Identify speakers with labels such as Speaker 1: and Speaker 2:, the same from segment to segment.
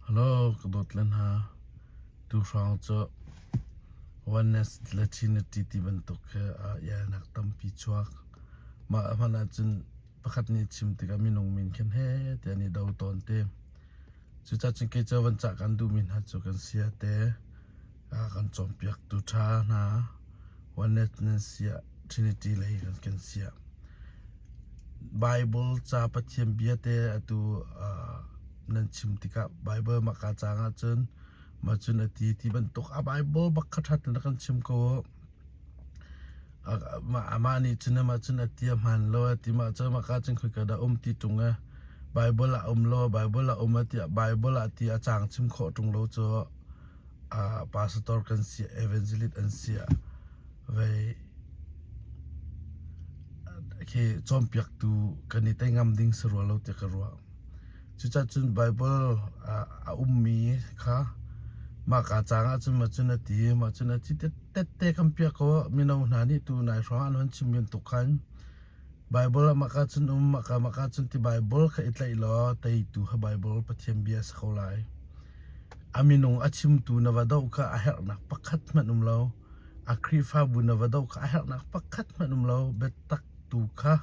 Speaker 1: Hello, ka dawt le hna. Tuhrawng cu Oneness le Trinity ti bantuk khi ialnak tampi chuak. Mah hmanh ahcun pakhat nih chim tikah minung min khin he tiah an i do tawn te. Cucaah cun kei cu van cah kan duhmi hna cu kan sia te, kan cawnpiaktu ṭha hna, Oneness nan siah, Trinity lei kan siah. Bible ca Pathian bia te atu nan chim tikah Bible mah ka caang ahcun mah cun a ti ti bantuk a Bible bak kha ṭhat in kan chim ko. Amah nih cun amah cun a ti a hmaan lo a ti mah cun mah ka cun khoika dah um ti ṭung e Bible ah um lo Bible ah um a ti Bible ah ti a caang chim khawh ṭung lo cu pastor kan si evangelist an si vei khi cawnpiaktu kan i tei ngam ding si rua lo tiah ka ruah. Cucaah cun Bible a ummi kha mah ka caang ahcun mah cun a ti, mah cun a ti tette kan piak ko mino hna nih tu nai hrawng an hon chim bantuk khan Bible ah mah ka cun um, mah ka mah ka cun ti Bible kha i tlaih law teitu kha Bible Pathian bia a si ko lai. A minung a chimtu na va doh kha a herhnak pakhat hmanh um lo. A Khrihfabu na va doh kha a herhnak pakhat hmanh um lo. Biatak tu kha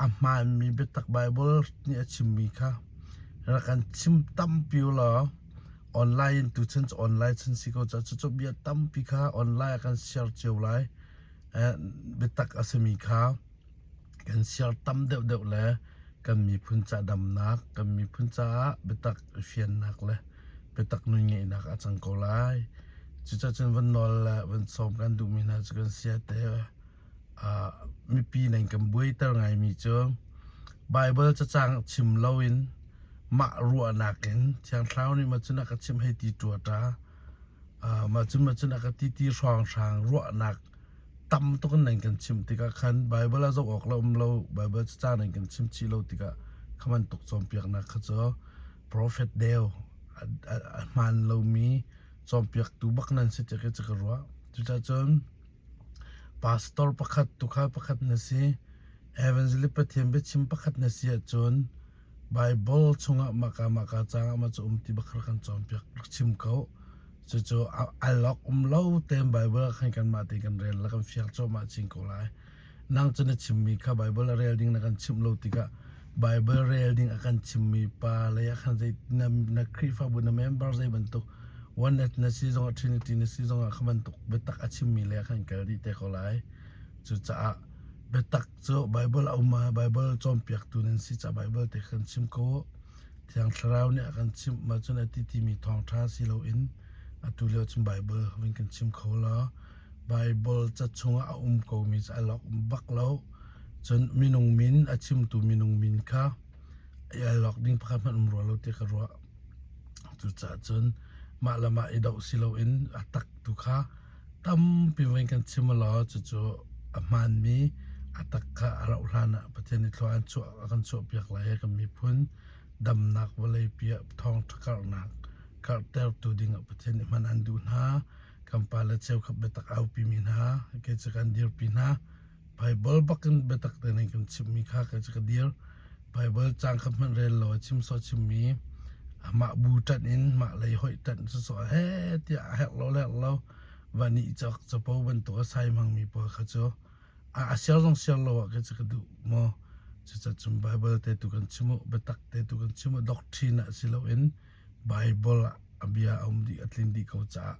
Speaker 1: a hmaanmi biatak Bible nih a chimmi kha rak kan chim tampi u law online in tuchan cu online chan si ko caah cucu bia tampi kha online ah kan share cio lai. Biatak a simi kha kan share tam deuhdeuh le kan miphun ca damnak, kan miphun caah biatak i fiannak le biatak nun ngeihnak a cang ko lai. Cucaah cun van nawl le van sawm kan duhmi hna cu kan sia te mipi nan kan buaiter ngaimi cu Bible cacang chim loin mah ruahnak in Thiang Thlarau nih mah cun a ka chimh hei ti ṭuaṭa mah cun mah cun a ka ti ti hrawnghrang ruahnak tam tuk in nan kan chimh tikah khan Bible ah zoh awk le um lo Bible cacang nan kan chim chih lo tikah kha bantuk cawnpiaknak kha cu prophet deu a hmaan lomi cawnpiaktu bak nan si tiah ka ruah. Cucaah cun Pastor pakhat, tuukhal pakhat na si, evangelist Pathian biachim pakhat na si ahcun Bible chungah mahka mahka caang ah mah cu um ti bak kan cawnpiak rak chim ko. Cucu al awk um lo tein Bible ah khan kanmah tein kan rel le kan fiang cuahmah chin ko lai. Nang cu na chimmi kha Bible a rel ding na kan chimh lo tikah Bible rel ding a kan chimmi pa lei ah khan zei na, na Khrihfabu na member zei bantuk Oneness na si zongah Trinity na si zongah kha bantuk biatak a chimmi lei ah khan kal dih te ko lai. Cucaah biatak cu Bible a um ah Bible cawnpiaktu nan si caah Bible te kan chim ko. Thiang Thlarau nih a kan chimh ma cun a ti timi thawngṭha si loin atu lio cun Bible vun kan chim kho lo. Bible ca chungah a um komi cu a lok bak lo. Cun minung min a chimtu minung min kha i al awk ding pakhat hmanh um rua lo ti ka ruah. Cucaah cun mah le mah i doh si loin a tak tu kha tampi voi kan chim law cucu a hmaanmi a tak kha a rauh hlan ah Pathian nih thlua an chuah a kan chuahpiak lai i kan miphun damnak vawleipi ah thawngṭha karhnak karhtertu dingah Pathian nih hman an duh hna. Kan pale cheukhat biatak aupimi hna kei cu kan dirpi hna. Bible bak in biatak tein an kan chimhmi kha kei cu ka dir. Bible caang khat hmanh rel lo a chim sawh chimmi mah bu ṭanh in mah lei hoih ṭanh sawsawh he tiah a herh lo le herh lo va nih cawk capo bantuk a sai hmangmi pawl kha cu a siar zong siar lo ah kei cu ka duh maw cucaah cun Bible te tu kan chim u biatak te tu kan chim u doctrine ah si loin Bible ah a bia a um dih a tlin dih ko caah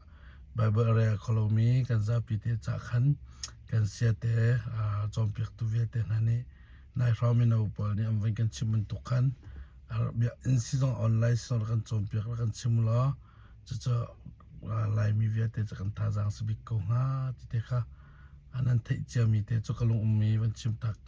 Speaker 1: Bible a rel kho lomi kan zapi te cah khan kan siate cawnpiaktu vialte hna nih naihrawng mino pawl nih an van kan chimh bantuk khan biakinn si zong online si zong rak kan cawnpiak rak kan chim law cucu Laimi vialte cu kan thazaang si bik ko hnga ti te kha nan theih ciami te cu ka lung ummi van chim tak.